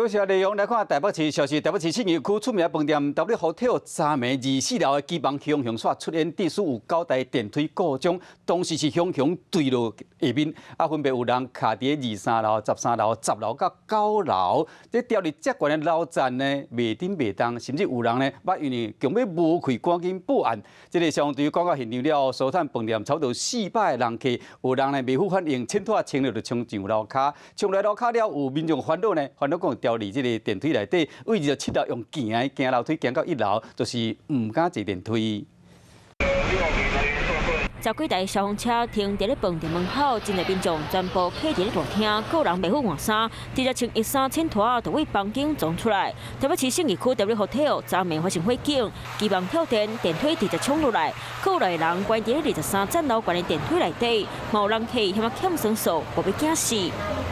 多謝內容來看台北市消息，台北市信義區出名飯店 W Hotel 昨暝24樓的機房雄雄煞出煙，至少有九台電梯故障，當時是雄雄墜落下面，啊，分別有人卡佇23樓、13樓、10樓佮9樓，這調佇遮懸的樓層呢，袂振袂動，甚至有人呢，捌因為強欲無氣，趕緊報案。這个消防隊趕到現場了後，疏散飯店差不多400个人客，有人呢袂赴反應，淺拖穿落就衝上樓跤，衝來樓跤了，有民眾煩惱呢，煩惱講調佇這个電梯內底，位27樓用行的行樓梯行到1樓，就是毋敢坐電梯。十幾台消防車停佇咧飯店門口，真濟民眾全部企佇咧大廳，個人袂赴換衫，直接穿衣衫淺拖就對房間衝出來。台北市信義區 W Hotel 昨暝發生火警，機房跳電，電梯直接衝落來，閣有來人關佇咧23層樓懸的電梯內底，有人客嫌啊欠酸素，無欲驚死。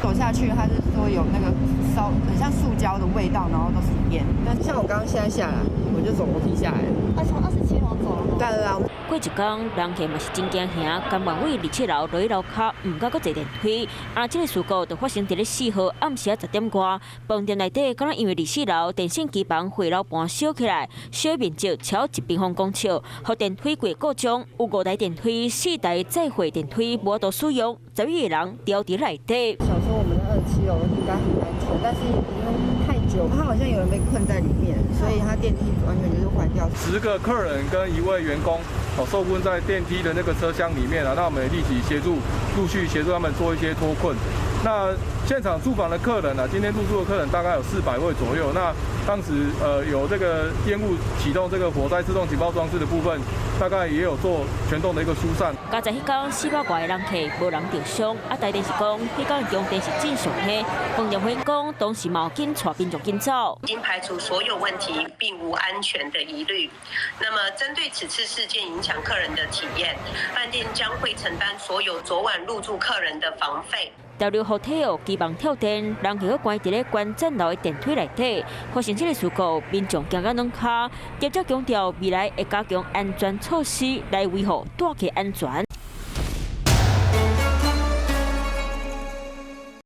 走下去，他是說有那個燒，很像塑膠的味道，然後都是煙。但像我剛剛現在下來，我就走樓梯下來。啊，從27樓走了。對對對。過一工，人客嘛是真驚嚇，甘願對27樓落去樓跤，毋敢閣坐電梯。啊，這个事故就發生佇咧4號暗時仔10點外，飯店內底敢若因為24樓電線機房匯流盤燒起來，燒面積超1平方公尺，予電梯規故障，有五台電梯、四台載貨電梯無法度使用，11個人牢佇內底。想說我們的27樓應該很安全，但是因為太久，他好像有人被困在裡面，所以他電梯完全就是壞掉。10個客人跟一位員工受困在電梯的那個車廂裡面啊，那我們也立即協助，陸續協助他們做一些脫困。那現場住房的客人呢，今天入住的客人大概有400位左右。那當時有這個煙霧啟動這個火災自動警報裝置的部分，大概也有做全棟的一個疏散。佳哉彼工400外個人客無人著傷，啊，台電是講彼工供電是正常的。飯店回講當時嘛有緊帶民眾緊走。已經排除所有問題，並無安全的疑慮。那麼針對此次事件影響客人的體驗，飯店將會承擔所有昨晚入住客人的房費。 W Hotel 機房跳電，人客閣關佇咧懸層樓的電梯內底，發生這个事故，民眾驚甲軟跤。業者強調未來會加強安全措施來維護住客安全。